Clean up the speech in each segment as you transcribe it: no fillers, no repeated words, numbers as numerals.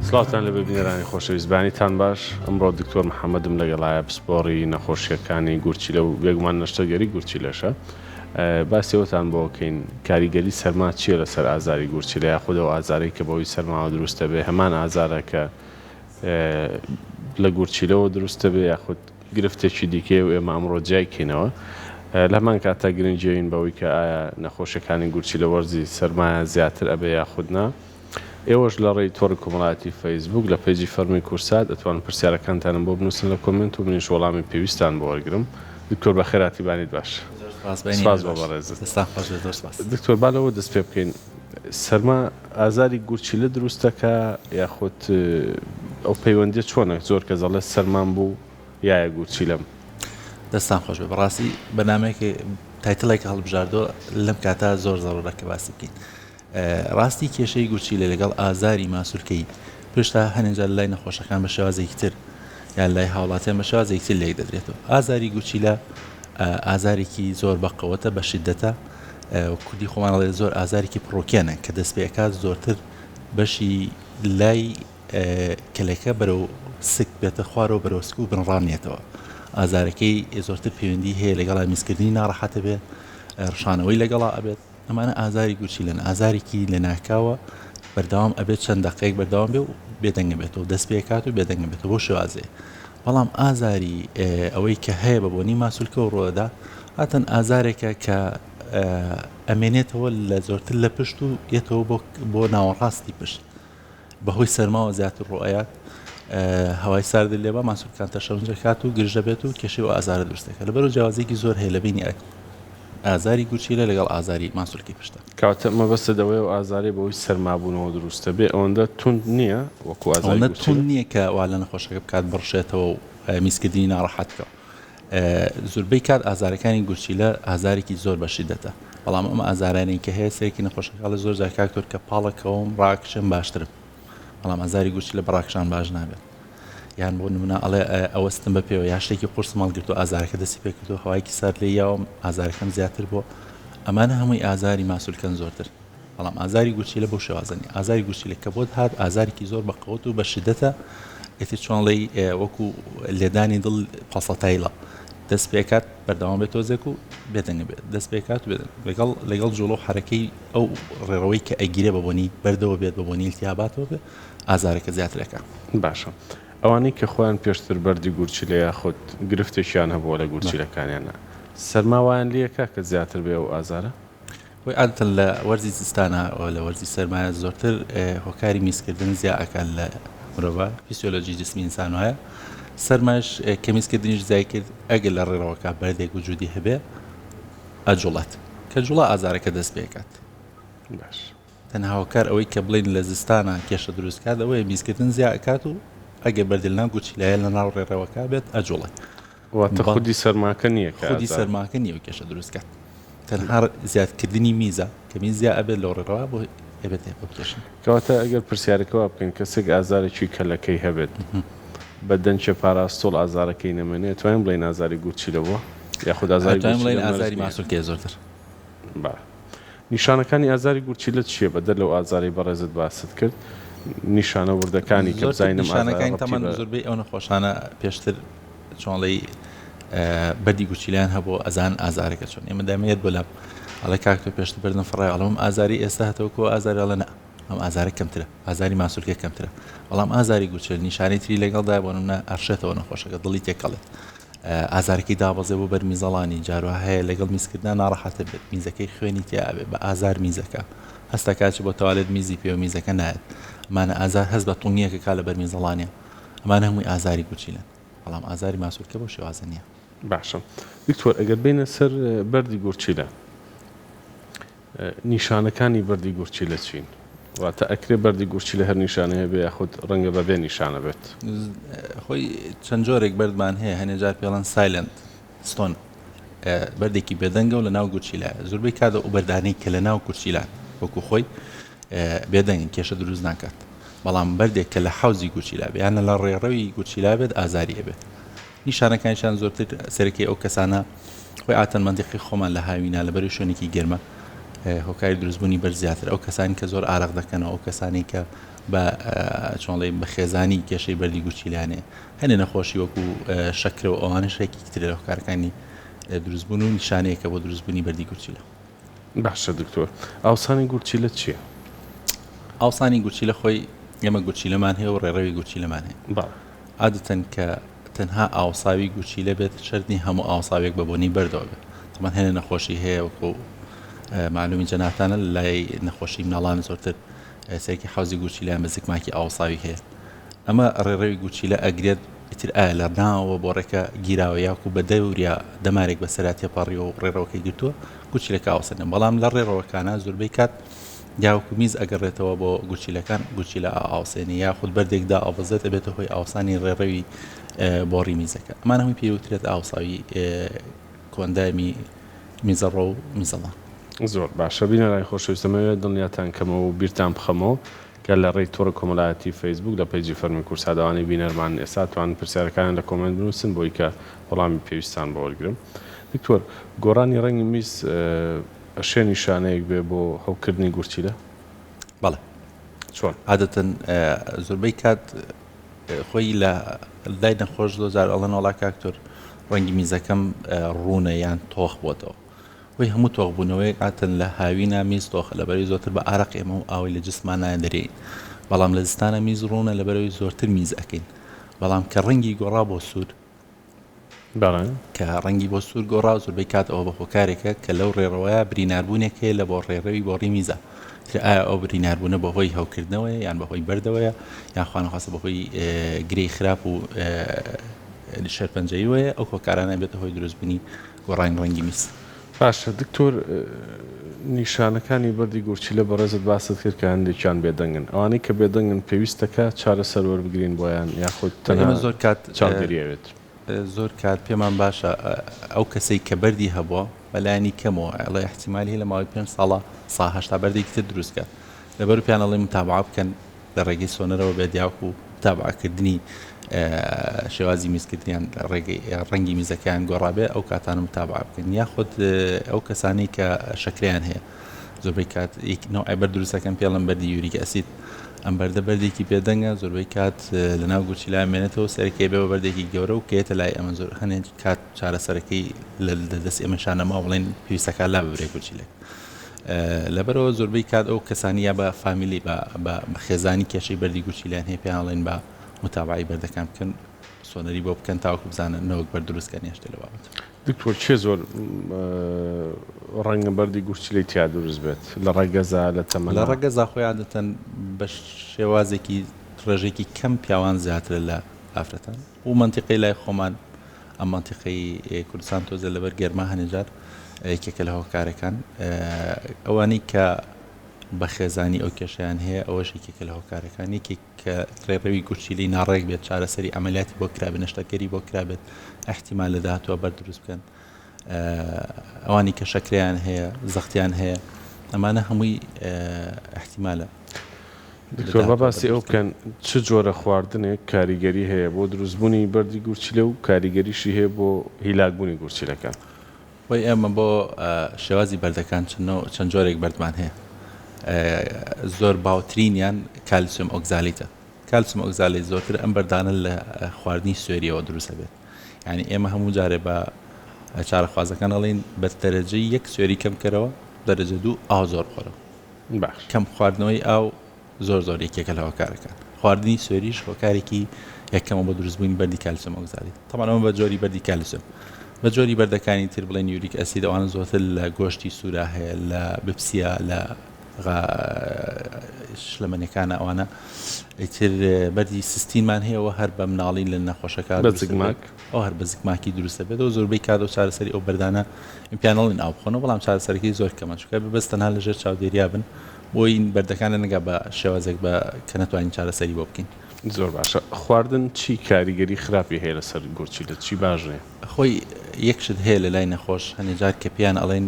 سڵاوتان لەبێ بینەرانی خۆشەویست بەیانیتان باش ئەمڕۆ دکتۆر محەممەدم لەگەڵایە پسپۆڕی نەخۆشیەکانی گورچیلە و بێگومان نەشتەرگەری گورچیلەشە باسی ئەوەتان بۆ کەین کاریگەری سەرما چییە لەسەر ئازاری گورچیلە یاخود ئەو ئازارەی کە بەهۆی سەرماوە دروست دەبێ هەمان ئازارە کە لە گورچیلەوە دروست دەبێ یاخود گرفتێکی دیکەیە و ئێمە ئەمڕۆ جیای کەینەوە. لە هەمان کاتدا گرنگی ئەوین بەوەی کە ئایا نەخۆشیەکانی گورچیلە وەرزی سەرمایە زیاتر ئەبێ یاخود نا. ئێوەش لە ڕێی تۆڕی کۆمەڵایەتی فەیسبووک لە پەیجی فەرمی کوردسات ئەتوانن پرسیارەکانتانم بۆ بنووسن لە کۆمێنت و منیش وەڵامی پێویستتان بۆ وەرگرم. دکتۆر بەخێرهاتی بانیت باش. زۆر سپاس بەینی سپاس بۆ باش. بەڕێزت. دەستان خۆش بێت زۆر سپاس. دکتۆر با لەوە دەست پێ بکەین سەرما ئازاری گورچیلە دروست دەکا یاخود ئەو پەیوەندیە چۆنە زۆر کەس ئەڵێ سەرمام بوو یایە گورچیلەم. دەستان خۆش بێ بەڕاستی بەرنامەیەکی title ێک هەڵبژاردووە لەم کاتە زۆر زەڕورە کە باسی بکەین ڕاستی کێشەی گورچیلە لەگەڵ ئازاری ماسولکەی پشتا هەنێجار لای نەخۆشەکان بە شێوازێکی تر یان لای هاوڵاتیان بە شێوازێکی تر لێک دەدرێتەوە ئازاری گورچیلە ئازارێکی زۆر بەقەوەتە بە شدەتە کوردی خۆمان ئەڵێ زۆر ئازارێکی پڕۆکێنە کە دەست پێکات زۆرتر بەشی لای کەلەکە بەرەو سک بێتە خوارەوە بەرەو سک و بنڕانێتەوە ئازارەکەی زۆرتر پەیوەندی هەیە لەگەڵا میزکردنی ناڕەحەتە بێ ڕشانەوەی لەگەڵا ئەبێت ئەمانە ئازاری گورچیلەن ئازارێکی لەناکاوە بەردەوام ئەبێت چەند دەقەیەک بەردەوام بێ و بێدەنگە بێتەوە دەست پێکات و بێدەنگە بێتەوە بۆ شێوازێ بەڵام ئازاری ئەوەی کە هەیە بە بۆنی ماسولکە و ڕۆدا هاتن ئازارێکە کە ئەمێنێتەوە لە زۆرتر لە پشت و یەتەوە بۆ بۆ ناوەڕاستی پشت بەهۆی سەرماوە زیاتر ڕوئەیات هەوای سارد لێبا ماسولکان تەشەنجەکات و گرژە بێت و کێشەی و ئازارە دروست دەکات لەبەرو جیاوازیەکی زۆر هەیە لە بینی ئازاری گورچیلە لەگەڵ ئازاری ماسولکەی پشتە. کەواتە مەبەستت ئەوەیە ئەو ئازارەی بەهۆی سەرمابوونەوە دروست دەبێ ئەوەندە توند نییە وەکو ئازاری ئەوەندە گورچیلە؟ توند نییە کە وا لە نەخۆشەکە بکات بڕشێتەوە و میزکردنی ناڕەحەت بکا. زوربەی کات ئازارەکانی گورچیلە ئازارێکی زۆر بە شیدەتە بەڵام ئەم ئازارانەی کە هەیە سەیرکی نەخۆشەکە ئەڵێ زۆر جار کاک تۆر کە پاڵەکەوم ڕاکشێم باشترم بەڵام ئازاری گورچیلە بە ڕاکشان باش نابێت یان بۆ نمونە ئەڵێ ئەوەستم بە پێوە یا شتێکی قورسم هەڵگرتو ئازارەکە دەستی پێکردو هەوایەکی سارد لێی یاوم ئازارەکەم زیاتر بووە ئەمانە هەمووی ئازاری ماسولکەن زۆرتر بەڵام ئازاری گورچیلە بەو شێوازە نیە ئازاری گورچیلە کە بۆت هات ئازارێکی زۆر بە قەوت و بە شدەتە ئیتر چۆن ڵێی وەکو لێدانی دڵ پەڵسەتایڵە دەست پێکات بەردەوام بێت تۆزێک و بێدەنگ بێت دەست پێکات و بێدەنگ لەگەڵ لەگەڵ جوڵە و حەرەکەی ئەو ڕێڕەوەی کە ئەگیرێ بە بۆنی بەردەوە بێت بە بۆنی التهاباتەوە بێت ئازارەکە زیاترەکە. باشە ئەوانەی کە خۆیان پێشتر بەردی گورچیلە یاخود گرفتێکیان هەبووە لە گورچیلەکانیانا سەرما وایان لێکا کە زیاتر بێ ئەو ئازارە؟ خۆی عادەتەن لە وەرزی زستانا و لە وەرزی سەرمایە زۆرتر هۆکاری میزکردن زیا ئەکات لە مرۆڤا فیسیۆلۆجی جسمی ئینسان وایە سەرماش کە میزکردنیش زیای کرد ئەگەر لە ڕێڕەوەکە بەردێک وجودی هەبێ ئەجوڵێت کە جوڵا ئازارەکە دەست پێکات باش تەنها هۆکار ئەوەی کە بڵێین لە زستانا کێشە دروست کات ئەوەیە میزکردن زیا ئەکات و ئەگەر بەردێ لەناو گورچیلایە لەناو ڕێڕەوەکە بێت ئەجوڵێت واتە خودی سەرماکە نییە کە خودی سەرماکە نییە و کێشە دروست کات تەنها زیادکردنی میزە کە میز زیا ئەبێت لەو ڕێڕەوە بۆ ئەبێت بۆ کێشە. کەواتە ئەگەر پرسیارەکە وا بکەین کەسێک ئازارێکی کەلەکەی هەبێت بە دەنکێ پاراستۆڵ ئازارەکەی نەمێنێ ئەتوانین بڵێین ئازاری گورچیلە بووە یاخود ئازاری ئەتوانین بڵێین گورچیلە مەرج ئازاری نییە؟ ماسولکەیە زۆرتر. بەڵێ. نیشانەکانی ئازاری گورچیلە چییە بەدەر لەو ئازارەی بەڕێزت باست کرد نیشانە وردەکانی کە زۆرتر بزانین ئەم ئازارە نیشانەکانی ڕەبتی تەمەن بە. زۆربەی ئەو نەخۆشانە پێشتر چۆنڵێی بەردی گورچیلەیان هەبوو ئەزان ئازارەکە چۆن ئێمە دایمە یەت بۆ لام ئەڵێ کاک تۆ پێشتر بەردم فڕای ئەڵێم ئەم ئازاری ئێستا هەتەوە کۆ ئازاری ئەڵێ نا ئەم ئازارە کەمترە ئازاری ماسولکە کەمترە بەڵام ئازاری گورچیلە نیشانەی تری لەگەڵدا بۆ نمونە ئەڕشێتەوە نەخۆشەکە دڵی تێکەڵێت ئازارەکەی دابەزێ بۆ بەر میزەڵانی جاروا هەیە لەگەڵ میزکردنا ناڕەحەتە بێت میزەکەی خوێنی تیا ئەبێ بە ئازار میزەکە هەستەکا چ بۆ تەوالێت میزی پێوە میزەکە نایەت ئەمانە ئازار هەست بە تونگیەکە کا لەبەر میزەڵانیا ئەمانە هەمووی ئازاری گورچیلەن بەڵام ئازاری ماسولکە بەو شێوازە نییە. باشە دکتۆر ئەگەر بێینە سەر بەردی گورچیلە نیشانەکانی بەردی گورچیلە چین؟ واتە ئەکرێ بەردی گورچیلە هەر نیشانەی هەبێ یاخود ڕەنگە بەبێ نیشانە بێت؟ خۆی چەند جۆرێک بەردمان هەیە هەنێ جار پێڵەن silent stone بەردێکی بێدەنگە و لە ناو گورچیلایە زۆربەی کات ئەو بەردانەی کە لە ناو گورچیلان وەکو خۆی بێدەنگن کێشە دروست ناکات بەڵام بەردێک کە لە حەوزی گورچیلا بێ یان لە ڕێڕەوی گورچیلا بێت ئازاری ئەبێت نیشانەکانیشان زۆرتر سەرەکی ئەو کەسانە خۆی عاتەن مەنتیقی خۆمان لە هاوینا لە بەری شوێنێکی گەرمە. هۆکاری دروستبوونی بەرد زیاتر ئەو کەسانی کە زۆر ئارەق دەکەنەوە ئەو کەسانی کە بە چۆنڵی بە خێزانی کێشەی بەردی گورچیلانێ هەنێ نەخۆشی وەکو شەکرە و ئەوانەش یەکێکی ترە لە هۆکارەکانی دروستبوون و نیشانەیەکە بۆ دروستبوونی بەردی گورچیلە. باشە دکتۆر ئاوسانی گورچیلە چیە؟ ئاوسانی گورچیلە خۆی ئێمە گورچیلەمان هەیە و ڕێڕەوی گورچیلەمان هەیە. بەڵێ. عادەتەن کە تەنها ئاوساوی گورچیلە بێت شەرت نیە هەموو ئاوساوێک بە بۆنەی بەردەوە بێت. تەبعەن هەنێ نەخۆشی هەیە وەکو مەعلومی جەنابتانە لە لای نەخۆشی مناڵان زۆرتر سەرکی حەوزی گورچیلەیان بە زکماکی ئاوساوی هەیە. ئەمە ڕێڕەوی گورچیلە ئەگرێت ئیتر ئایا لە ناوەوە بۆڕێکە گیراوە یاکو بە دەوریا دەمارێک بەسەرا تێپەڕیوە و ڕێڕەوەکەی گرتووە گورچیلەکە ئاوسەنە بەڵام لە ڕێڕەوەکانە زۆربەی کات یاوەکو میز ئەگەڕێتەوە بۆ گورچیلەکان گورچیلە ئاوسێنی یاخود بەردێک دا ئاوبەزێت ئەبێتە هۆی ئاوسانی ڕێڕەوی بۆڕی میزەکە ئەمانە هەمووی پێی وترێت ئاوساوی کۆئەندامی میزەڕۆ و میزەڵان. زۆر باشە بینەرانی خۆشەویست دەمەوێت دڵنیاتان کەمەوە و بیرتان بخەمەوە کە لە ڕێی تۆڕی کۆمەلایەتی فەیسبووک لە پەیجی فەرمی کوردسات ئەوانەی بینەرمان ئێستا ئەتوانن پرسیارەکانیان لە کۆمێنت بنووسن بۆی کە وەڵامی پێویستان بۆ وەرگرم. دکتۆر گۆڕانی ڕەنگی میز ئەشێ نیشانەیەک بێ بۆ هەوکردنی گورچیلە؟ بەڵێ. چۆن؟ عادەتەن زۆربەی کات خۆی لە لای نەخۆش زۆر جار ئەڵێن وەڵا کاک تۆر ڕەنگی میزەکەم ڕوونە یان تۆخ بۆتەوە. هۆی هەموو تۆخ بوونەوەیەک عادەتەن لە هاوینا میز تۆخە لەبەرئەوەی زۆرتر بە ئارەق ئێمە و ئاوی لە جسمان نایە دەرێین بەڵام لە زستانە میز ڕوونە لەبەرئەوەی زۆرتر میز ئەکەین بەڵام کە ڕەنگی گۆڕا بۆ سوور بەڵێ. کە ڕەنگی بۆ سوور گۆڕا زۆربەی کات ئەوە بە هۆکارێکە کە لەو ڕێڕەوەیا بریناربوونێک هەیە لە بۆ ڕێڕەوی بۆڕی میزا تر ئایا ئەو بریناربوونە بەهۆی هەوکردنەوەیە یان بەهۆی بەردەوەیە یان خوانەخواستە بەهۆی گرێی خراپ و شێرپەنجەییوەیە ئەو هۆکارانە بێتە هۆی دروستبوونی گۆڕانی ڕەنگی میز. باشە دکتۆر نیشانەکانی بەردی گورچیلە بەڕێزت باست کرد کە هەندێکیان بێدەنگن ئەوانەی کە بێدەنگن پێویستەکە چارەسەر وەربگرین بۆیان یاخود تەنها ئێمە زۆر کات چاودێری ئەوێت؟ زۆر کات پێمان باشە ئەو کەسەی کە بەردی هەبووە بەلایەنی کەمەوە ئەڵێ ئیحتیمالی هەیە لە ماوەی پێنج ساڵا سا 80 بەردێکی تر دروست کات لەبەر پێیان ئەڵێ متابعە بکەن لە ڕێگەی سۆنەرەوە بێت یاخو متابعەکردنی شێوازی میزکردنیان ڕێگەی ڕەنگی میزەکەیان گۆڕابێ ئەو کاتانە متابعە بکەن یاخود ئەو کەسانەی کە شەکریان هەیە زۆربەی کات نەوعی بەرد دروستەکەن پێڵم بەردی uric acid ئەم بەردە بەردێکی بێدەنگە زۆربەی کات لە ناو گورچیلە مێنێتەوە سەرەکەی بێ بە بەردێکی گەورە و کێتە لای ئەمە زۆر هەنێک کات چارەسەرەکەی لە دەست ئێمە شانەما بڵێن پێویستەکە لا ببرێ گورچیلەکە لەبەرئەوە زۆربەی کات ئەو کەسانی یا بە فامیلی بە بە خێزانی کێشەی بەردی گورچیلیان هەیە پێیان ئەڵێن بە متابعەی بەردەکان بکەن سۆنەری بۆ بکەن تاوەکو بزانن نەوەک بەرد دروست کەن یان شتێ لە بابەت. دکتۆر کێ زۆر ڕەنگە بەردی گورچیلەی تیا دروست بێت لە ڕەگەزا لە تەمەنا؟ لە ڕەگەزا خۆی عادەتەن بە شێوازێکی ڕێژەیەکی کەم پیاوان زیاترە لە ئافرەتان و مەنتیقەی لای خۆمان ئەم مەنتیقەی کوردستان تۆزێ لەبەر گەرما هەنێ جار یەکێکە لە هۆکارەکان ئەوانەی کە بە خێزانی ئەو کێشیان هەیە ئەوەش یەکێکە لە هۆکارەکان یەکێک کە ڕێڕەوی گورچیلەی ناڕێک بێت چارەسەری عملیاتی بۆ کرابێت نەشتەرگەری بۆ کرابێت احتیمال لە داهاتووە بەر دروست بکەن ئەوانی کە شەکریان هەیە زەختیان هەیە ئەمانە هەمووی احتیمالە دکتۆر با باسی ئەوە بکەن چ جۆرە خواردنێک کاریگەری هەیە بۆ دروستبوونی بەردی گورچیلە و کاریگەریشی هەیە بۆ هیلاکبوونی گورچیلەکان؟ خۆی ئێمە بۆ شێوازی بەردەکان چەند جۆرێک بەردمان هەیە زۆر باوترینیان calcium oxalate ە calcium oxalate زۆرتر ئەم بەردانە لە خواردنی سوێریەوە دروست ئەبێت یعنی ئێمە هەموو جارێ بە چارەخوازەکان ئەڵێین بە دەرەجەی یەک سوێری کەم کەرەوە دەرەجە دوو ئاو زۆر بخۆرەوە باش. کەم خواردنەوەی ئاو زۆر زۆر یەکێکە لە هۆکارەکان. خواردنی سوێریش هۆکارێکی یەکەمە بۆ دروستبوونی بەردی calcium oxalate. تەبعەن ئەمە بە جۆری بەردی کالسیۆم. بە جۆری بەردەکانی تر بڵێن uric acid ئەوانە زۆرتر لە گۆشتی سوورا هەیە، لە بپسیا، لە غا شلەمەنیەکانە ئەوانە. ئیتر بەردی سستینمان هەیە و هەر بە مناڵی لە نەخۆشەکە بە زگماک. ئەو هەر بە زگماکی دروست دەبێت و زۆربەی کات ئەو چارەسەری ئەو بەردانە پێیان ئەڵێن ئاو بخۆنەوە بەڵام چارەسەرەکەی زۆر کەمە چونکە بەس تەنها لەژێر چاودێریا بن بۆی بەردەکان نەگا بە شێوازێک بە کە نەتوانین چارەسەری بۆ بکەین. زۆر باشە خواردن چی کاریگەری خراپی هەیە لەسەر گورچیلە چی باش نیە؟ خۆی یەک شت هەیە لەلای نەخۆش هەنێ جار کە پێیان ئەڵێن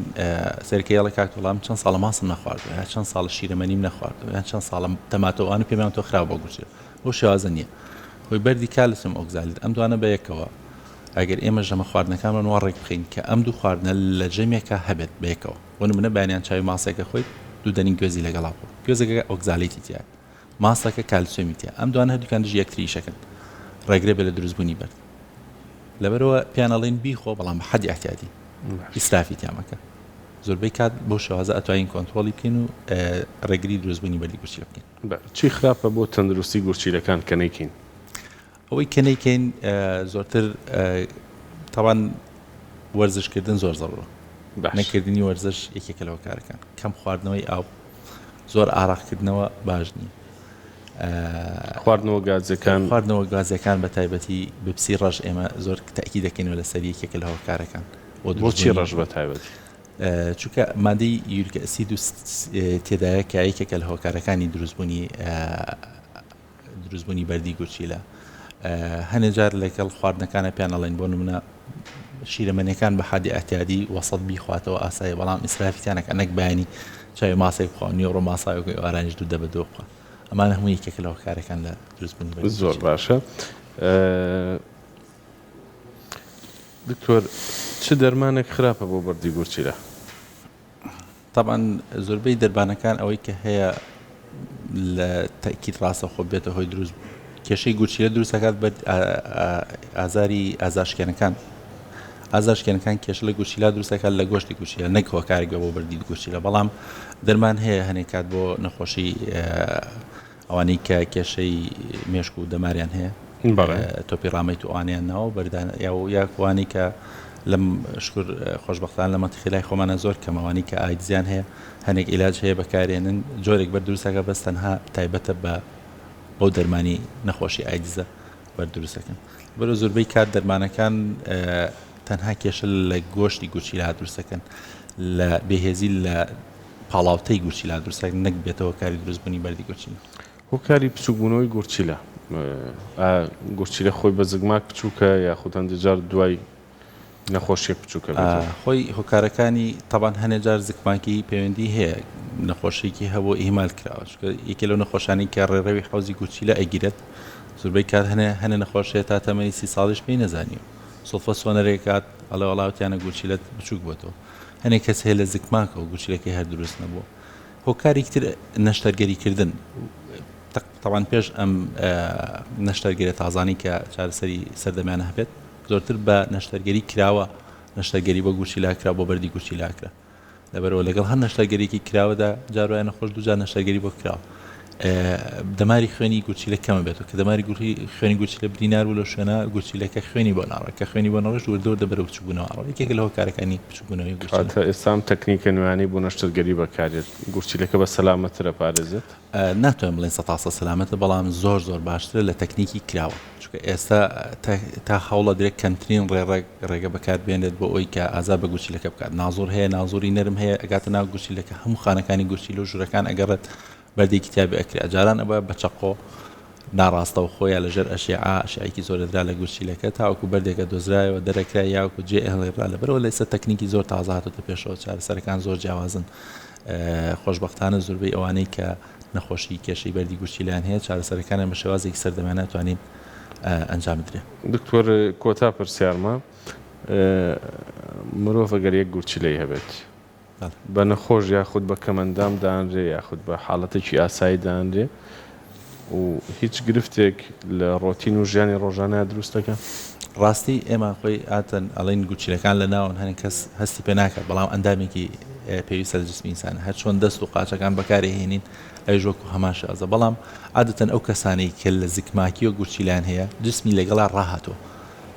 سەیرکە ئەڵێ کاک وەڵا من چەند ساڵە ماستم نەخواردووە یان چەند ساڵە شیرەمەنیم نەخواردووە یان چەند ساڵە تەماتە ئەوانە پێمان تۆ خراپ بۆ گورچیلە بەو شێوازە نیە خۆی بەردی calcium oxalate ئەم دوانە بە یەکەوە. ئەگەر ئێمە ژەمە خواردنەکانمان وا ڕێک بخەین کە ئەم دوو خواردنە لە ژەمێکا هەبێت بەیەکەوە، بۆ نمونە بەیانیان چاوی ماسێکە خۆیت دوو دەنک گوێزی لەگەڵا بخۆ، گوێزەکە oxalate ی تیایە، ماستەکە کالسیۆمی تیایە، ئەم دوانە هەردووکیان دژی یەکتری ئیشەکەن، ڕێگرە بێ لە دروستبوونی بەرد. لەبەرئەوە پێیان ئەڵێین بیخۆ بەڵام بە حەدی ئیعتیادی، ئیسرافی تیا مەکە. زۆربەی کات بەو شێوازە ئەتوانین کۆنترۆڵی بکەین و ڕێگری دروستبوونی بەردی گورچیلە بکەین. چی خراپە بۆ تەندروستی گورچیلەکان کە نەیکەین؟ ئەوەی کە نەیکەین زۆرتر تاوان وەرزشکردن زۆر زەڕوە نەکردنی وەرزش یەکێکە لە هۆکارەکان کەم خواردنەوەی ئاو زۆر ئاراقکردنەوە باش نییە خواردنەوە گازەکان خواردنەوە گازەکان بە تایبەتی بپسی ڕەش ئێمە زۆر تاکی دەکەینەوە لەسەر یەکێکە لە هۆکارەکان بۆچی ڕەش بە تایبەتی چونکە مادەی uric acid و تێدایە کە یەکێکە لە هۆکارەکانی دروستبوونی دروستبوونی بەردی گورچیلە هەنێ جار لەگەڵ خواردنەکانە پێیان ئەڵێن بۆ نمونە شیرەمەنیەکان بە حەدی ئەعتیادی وەسەت بیخواتەوە ئاسایە بەڵام ئیسرافی تیا نەکا نەک بەیانی چاوی ماسێک بخوا نیوەڕۆ ماساوێک و ئێوارانیش دوو دەبە دۆ بخوا ئەمانە هەموو یەکێکە لە هۆکارەکان لە دروستبوونی بەردی زۆر باشە دکتۆر چ دەرمانێک خراپە بۆ بەردی گورچیلە؟ تەبعەن زۆربەی دەربانەکان ئەوەی کە هەیە لە تەئکید ڕاستەوخۆ بێتە هۆی دروست کێشەی گورچیلە دروست دەکات بە ئازاری ئازارشکێنەکان ئازارشکێنەکان کێشە لە گورچیلە دروست دەکات لە گۆشتی گورچیلە نەک هۆکارێک بێ بۆ بەردی گورچیلە بەڵام دەرمان هەیە هەنێک کات بۆ نەخۆشی ئەوانەی کە کێشەی مێشک و دەماریان هەیە تۆپی ڕامەیت و ئەوانەیان ناوە بەردان یاکوانی کە لەم شکر خۆشببختان لە مەتخی لای خۆمانە زۆر کەمەوانی کە ئایدزیان هەیە هەنێک عیلاج هەیە بەکارێنن جۆرێک بەر دروستەکە بەس تەنها تایبەتە بە بەو دەرمانی نەخۆشی ئایدزە بەر دروستەکەن بەرە زۆربەی کات دەرمانەکان تەنها کێشە لە گۆشتی گورچیلا دروستەکەن لە بێهێزی لە پاڵاوتەی گورچیلە دروست دەکات نەک بێتە هۆکاری دروستبوونی بەردی گورچیلە. هۆکاری بچووکبوونەوەی گورچیلە، ئایا گورچیلە خۆی بە زگماک بچووکە یاخود هەندێک جار دوای نەخۆشیەک بچووکە بێتەوە؟ خۆی هۆکارەکانی تەبعەن هەنێ جار زگماکی پەیوەندی هەیە نەخۆشیەکی هەبوو ئیهمال کراوە چونکە یەکێ لەو نەخۆشانەی کە ڕێڕەوی حەوزی گورچیلە ئەگیرێت زۆربەی کات هەنێ هەنێ نەخۆش هەیە تا تەمەنی 30 ساڵیش پێی نەزانیوە سڵفە سۆنەرێک کات ئەڵێ وەڵا وتیانە گورچیلەت بچووک بۆتەوە هەنێک کەس هەیە لە زکماکەوە گورچیلەکەی هەر دروست نەبووە. هۆکارێکی تر نەشتەرگەری کردن تەبعەن پێش ئەم نەشتەرگەریە تازانەی کە چارەسەری سەردەمیانە هەبێت زۆرتر بە نەشتەرگەری کراوە نەشتەرگەری بۆ گورچیلە کرا بۆ بەردی گورچیلە کرا لەبەرەوە لەگەڵ هەر نەشتەرگەریەکی کراوەدا جار وایە نەخۆش دووجار نەشتەرگەری بۆ کراوە دەماری خوێنی گورچیلە کەمە بێتەوە کە دەماری خوێنی گورچیلە برینار بوو لەو شوێنە گورچیلەکە خوێنی بۆ ناڕۆ کە خوێنی بۆ نەڕۆشت وردە وردە بەرەو بچووکبوونەوە ئەڕۆ یەکێکە لە هۆکارەکانی بچووکبوونەوەی گورچیلە. کەواتە ئێستا ئەم تەکنیکە نوێیانەی بۆ نەشتەرگەری بەکاردێت گورچیلەکە بە سەلامەتر ئەپارێزێت؟ ناتوانین بڵێین سەتاسەد سەلامەتە بەڵام زۆر زۆر باشترە لە تەکنیکی کراوە چونکە ئێستا تا هەوڵەدرێت کەمترین ڕێڕەگ ڕێگە بەکار بێنرێت بۆ ئەوەی کە ئازار بە گورچیلەکە بکات نازوڕ هەیە نازوڕی نەرم هەیە ئەگاتە ناو گورچیلەکە هەموو خانەکانی گورچیلە و ژوورەکان ئەگەڕێت بەردێکی تیا بێ ئەکرا جاران ئەبوایە بە چەقۆ ناڕاستەوخۆ یا لەژێر ئەشیعە ئەشعەیەکی زۆر ئەدرا لە گورچیلەکە تاوەکو بەردێک ئەدۆزرایەوە دەرەکرا یاوەکو جێ ئەهێڵرا لەبەرئەوە لە ئێستا تەکنیکی زۆر تازە هاتۆتە پێشەوە چارەسەرەکان زۆر جیاوازن خۆشبەختانە زۆربەی ئەوانەی کە نەخۆشی کێشەی بەردی گورچیلەیان هەیە چارەسەرەکانیان بە شێوازێکی سەردەمیانە ئەتوانین ئەنجام بدرێ. دکتۆر کۆتا پرسیارمە مرۆڤ ئەگەر یەک گورچیلەی هەبێت بە نەخۆش یاخود بە کەمئەندام دانرێ یاخود بە حاڵەتێکی ئاسایی دانرێ و هیچ گرفتێک لە ڕۆتین و ژیانی ڕۆژانەیا دروست دەکا؟ ڕاستی ئێمە خۆی ئاتەن ئەڵێن گورچیلەکان لە ناون هەنێک کەس هەستی پێ ناکات بەڵام ئەندامێکی پێویستە لە جسمی ئینسان هەر چۆن دەست و قاچەکان بەکارێ هێنین ئەویش وەکو هەمان شێوازە بەڵام عادەتەن ئەو کەسانەی کە لە زکماکیەوە گورچیلەیان هەیە جسمی لەگەڵا ڕاهاتووە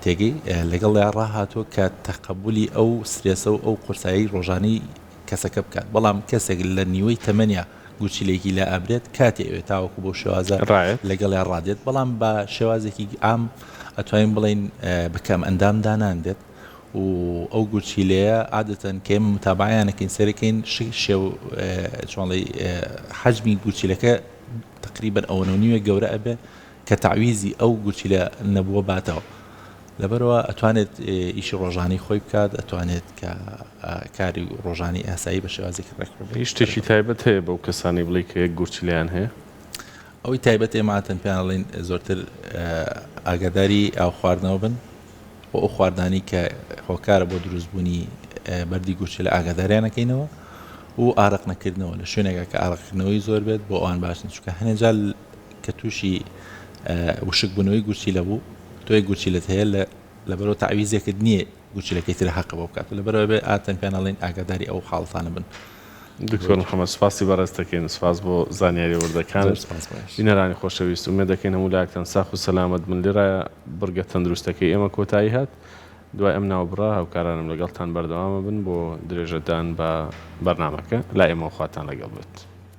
تێگەی لەگەڵیا ڕاهاتووە کە تەقەبولی ئەو سترێسە و ئەو قورسایی ڕۆژانەی کەسەکە بکات بەڵام کەسێک لە نیوەی تەمەنیا گورچیلەیەکی لا ئەبرێت کاتی ئەوێت تاوەکو بەو شێوازە ڕایەت. لەگەڵیا ڕادێت بەڵام بە شێوازێکی عام ئەتوانین بڵێین بە کەم ئەندام دانانرێت و ئەو گورچیلەیە عادەتەن کە ئێمە متابەعەیان ئەکەین سەیرەکەین شێو چۆن ئەڵێی حەجمی گورچیلەکە تەقریبەن ئەوەنە و نیوێک گەورە ئەبێ کە تەعویزی ئەو گورچیلە نەبووە باتەوە لەبەرئەوە ئەتوانێت ئیشی ڕۆژانەی خۆی بکات ئەتوانێت کە کاری ڕۆژانەی ئاسایی بە شێوازێکی ڕێک هیچ شتێکی تایبەت هەیە بەو کەسانەی بڵێی کە یەک گورچیلەیان هەیە؟ ئەوەی تایبەت ئێمە عادەتەن پێیان ئەڵێین زۆرتر ئاگاداری ئاو خواردنەوە بن. و ئەو خواردنانەی کە هۆکارە بۆ دروستبوونی بەردی گورچیلە ئاگاداریان ئەکەینەوە و ئارەق نەکردنەوە لە شوێنێکا کە ئارەقکردنەوەی زۆر بێت بۆ ئەوان باش نیە چونکە هەنێ جار کە تووشی وشکبوونەوەی گورچیلە بوو تۆ یەک گورچیلەت هەیە لە لەبەرەوە تەعویزێکت نییە گورچیلەکەی تر هەقە بۆ بکات و لەبەرەوە بێ ئاتەن پێیان ئەڵێین ئاگاداری ئەو حاڵەتانە بن. دکتۆر محمد سوپاسی بەڕێزت دەکەین سوپاس بۆ زانیاریە وردەکانت بینەرانی خۆشەویست ئومێد دەکەین هەموو لایەکتان ساخ و سەلامەت بن لێرە بڕگە تەندروستەکەی ئێمە کۆتایی هات دوای ئەم ناوبڕە هاوکارانم لەگەڵتان بەردەوامە بن بۆ درێژەدان بە بەرنامەکە لای ئێمەوە خواتان لەگەڵ بێت.